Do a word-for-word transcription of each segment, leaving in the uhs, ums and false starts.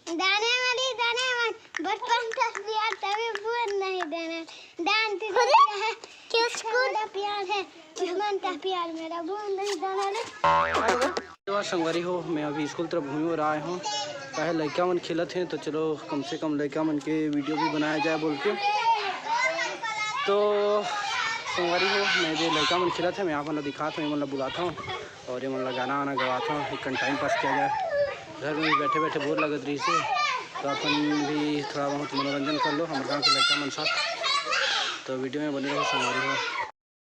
दाने वाली दाने मन, बचपन का प्यार तभी भूल नहीं देना। दान तुझे अरे, क्या है? किसको? बड़ा प्यार है, बचपन का प्यार मेरा भूल नहीं देना रे। तो संगवारी हो, मैं अभी स्कूल तरफ घूमे बर आए हूँ। काहे लइका मन खेलत हैं, तो चलो कम से कम लइका मन के वीडियो भी बनाया जाए बोल के। तो संगवारी हो, मैं जे लइका मन खेलत हैं, मैं आप मन ला दिखात हूँ, ये मन ला बुलात हूँ और ये मन ला गाना वाना गवात हूँ, एक कन टाइम पास किया जाए। घर में भी बैठे बैठे बोर लगत रही से, तो अपन भी थोड़ा बहुत मनोरंजन कर लो हमारे गाँव के लइका मन साथ। तो वीडियो में बने रहो संगवारी हो।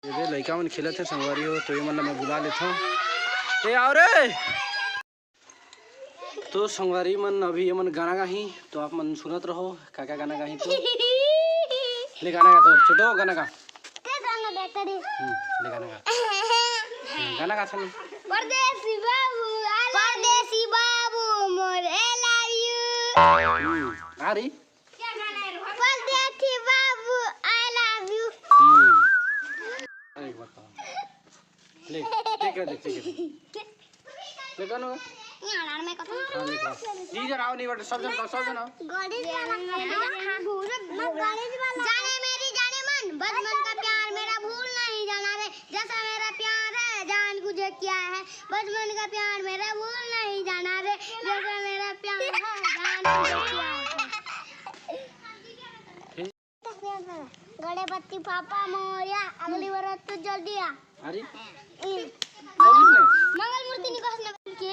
ये दे लइका मन खेलत हे संगवारी हो, तो ये मन ला मैं बुला लेथव। ए, आओ रे। तो संगवारी मन, अभी ये मन गाना गाही, तो आप मन सुनत रहो, का का गाना गाही तो। ले गाना गा तो, छोटू गाना गा। ते गाना गा करे। हम्म, ले गाना गा। हम्म, गाना गा सन। परदेसी बाबू, I love you। परदेसी बाबू मोर, I love you। हम्म, आ रही। परदेसी बाबू, I love you। हम्म। अरे बताओ। ले, ठीक है, देख, ठीक है। ले, गाना गा। यार, मैं कथम। हाँ, ले, गा। जी, जरा आओ, नहीं बटे, सब जन गाओ, सब जन आओ। गणेश वाला। मैं गणेश वाला। जाने मेरी जाने मन, बचपन का प्यार मेरा भूल नहीं जाना रे। जैसा मेरा प्यार है, जान तुझे क्या है। बचपन का प्यार मेरा भूल नहीं जाना रे। जैसा मेरा प्यार है, जान तुझे क्या है। गणपति पापा मोरया, अगली बार तू जल्दी आ। अरे? ई। कौन इसने? मंगल मूर्ति निकास न के।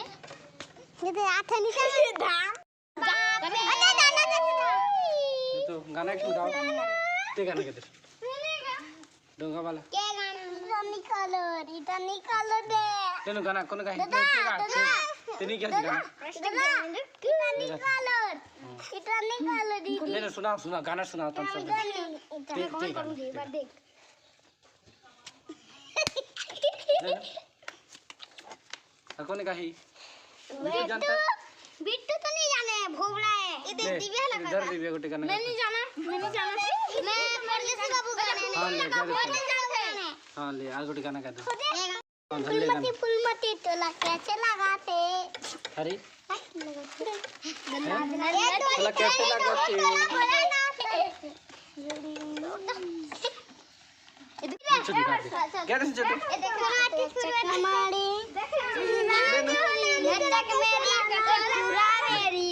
ये तो हाथ नहीं कर धाम। अरे, गाना कैसे गाओ? ये तो गाना क्यों गाओ? ते गाना के दे। डोंगा वाला। के गाना? इधर निकालो, इधर निकालो दे। तेनु गाना कौन गाही? दादा, ते गा, दादा। ते, तेनी क्या दादा, गाना? दादा, इधर निकालो। हम्म। इधर निकालो दीदी। नहीं, नहीं, सुनाओ, सुनाओ, गाना सुनाओ तुम सब। गाना। ते, ते गाना, ते गाना। देख। ले लो। और कौन गाही? बिट्टू, बिट्टू तो नहीं जाने, भोबड़ा है। ये देख, ले, दिव्या लगा इधर था। दिव्या को टिकाना मैं नहीं जाना, मैं नहीं जाना। मैं परदेसी बाबू गाने हाँ, ले, नहीं जाना। हाँ, ले, आगो टिकाना कर दो। खुद हाँ, धर ले फूलमती, गाना। फूलमती तोला कैसे लगाते? अरे? तोला कैसे लगाते? ये तो छोटी बात है। क्या कैसे छोटी? चकमाड़ी। लटक मेरी, चुरा मेरी।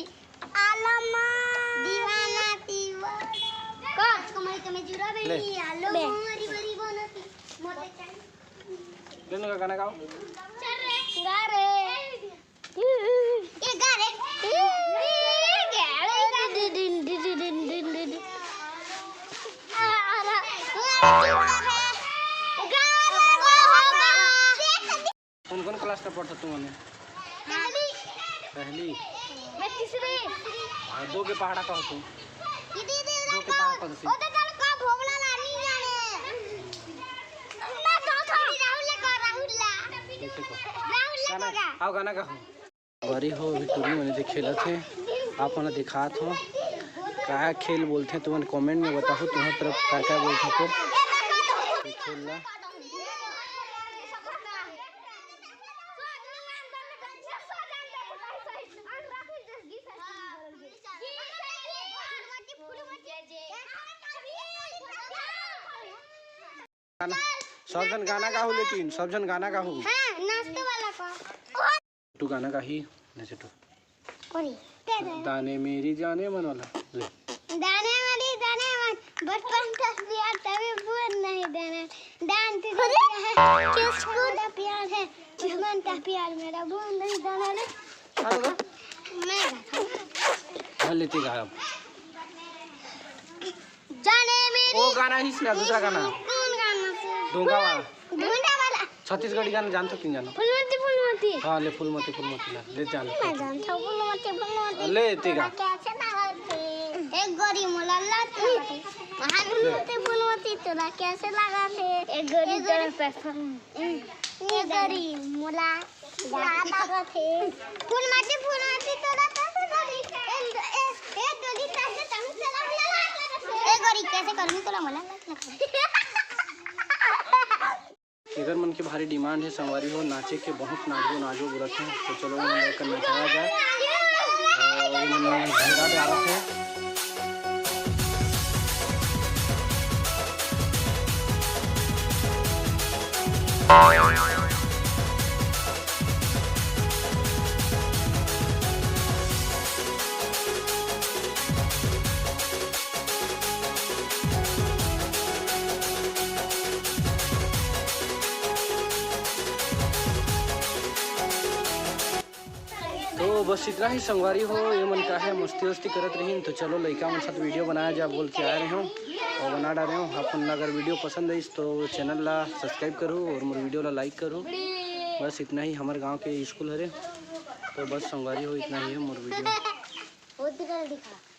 आलमा। दीवाना, दीवाना। कौन? कमरी, कमरी, चुरा ले। मेरी, आलमा, ले। हरी, हरी, बोनती। मोटे चाहिए। ले ना, गाना गाओ। चल रे। गा रे। ये गा रे। कौन कौन क्लास में पढ़ता तू मने? पहली। पहली। मैं तीसरी। और दो के पहाड़ा का हो तू? दीदी, दीदी, दो के पहाड़ा का हो तू? ओ तो चल का भोगला लानी जाने। मैं दो था। राहुल ले का, राहुल ला। देखो। राहुल ले गाना, का। आओ गाना गाओ। बारी हो, अभी टुरी मने जे खेलत हे, आप मन दिखात हो। का खेल बोलथे, तुमन कमेंट में बताहू, तुम्हार तरफ का का बोलथे तो ये खेल ला। गाना, सब झन गाना गाहू, लेकिन सब झन गाना गाहू। हाँ, नाचते वाला का। तू गाना गाही, जैसे तू। कोई, दे दे। दाने मेरी जाने मन वाला, ले। दाने वाली जाने मन, बचपन का प्यार तभी भूल नहीं देना। दान तुझे अरे, क्या है? किसको? बड़ा प्यार है, बचपन का प्यार मेरा भूल नहीं जाना रे। अरे वाह। मैं गाता हूँ। हाँ, लेते गा अब। जाने मेरी वो गाना ही सुना, दूसरा गाना। कौन गाना से? ढोंगा वाला। ढोंगा वाला। छत्तीसगढ़ी गाना जानथो कि नहीं जानो? फूलमती, फूलमती। हाँ, ले फूलमती, फूलमती ला। ले जा, ले। मैं जानता हूँ फूलमती, फूलमती। ले, तेगा। तोला कैसे लागत हे? एक गोरी मोला लागत हे। हाँ, फूलमती, फूलमती, तोला कैसे लागत हे? एक गोरी तोला पैसा। ए गोरी मोला लाज लागत हे। फूलमती, फूलमती, तोला कैसे लागत हे? ए, ए, ए, डोली कैसे तंग चला, चला, चला। ए गोरी, कैसे करूँ तोला मोला लाज लागत हे। एकर मन के भारी डिमांड हे संगवारी हो, नाचे के बहुत नाचबो, नाचबो बोलत हे। तो चलो, एकर नचाया जाए। ये मन झंडा डालत हे। तो बस इतना ही संगवारी हो, ये मन का है मस्ती वस्ती करत रहिन। तो चलो लइका मन साथ वीडियो बनाया जा बोल के आए रहे हो और बना डारे हो। आप मन ला अगर वीडियो पसंद आइस तो चैनल ला सब्सक्राइब करो और मोर वीडियो ला लाइक करो। बस इतना ही हमर गांव के स्कूल हरे। तो बस संगवारी हो इतना ही है मोर वीडियो। वो दिखा, दिखा।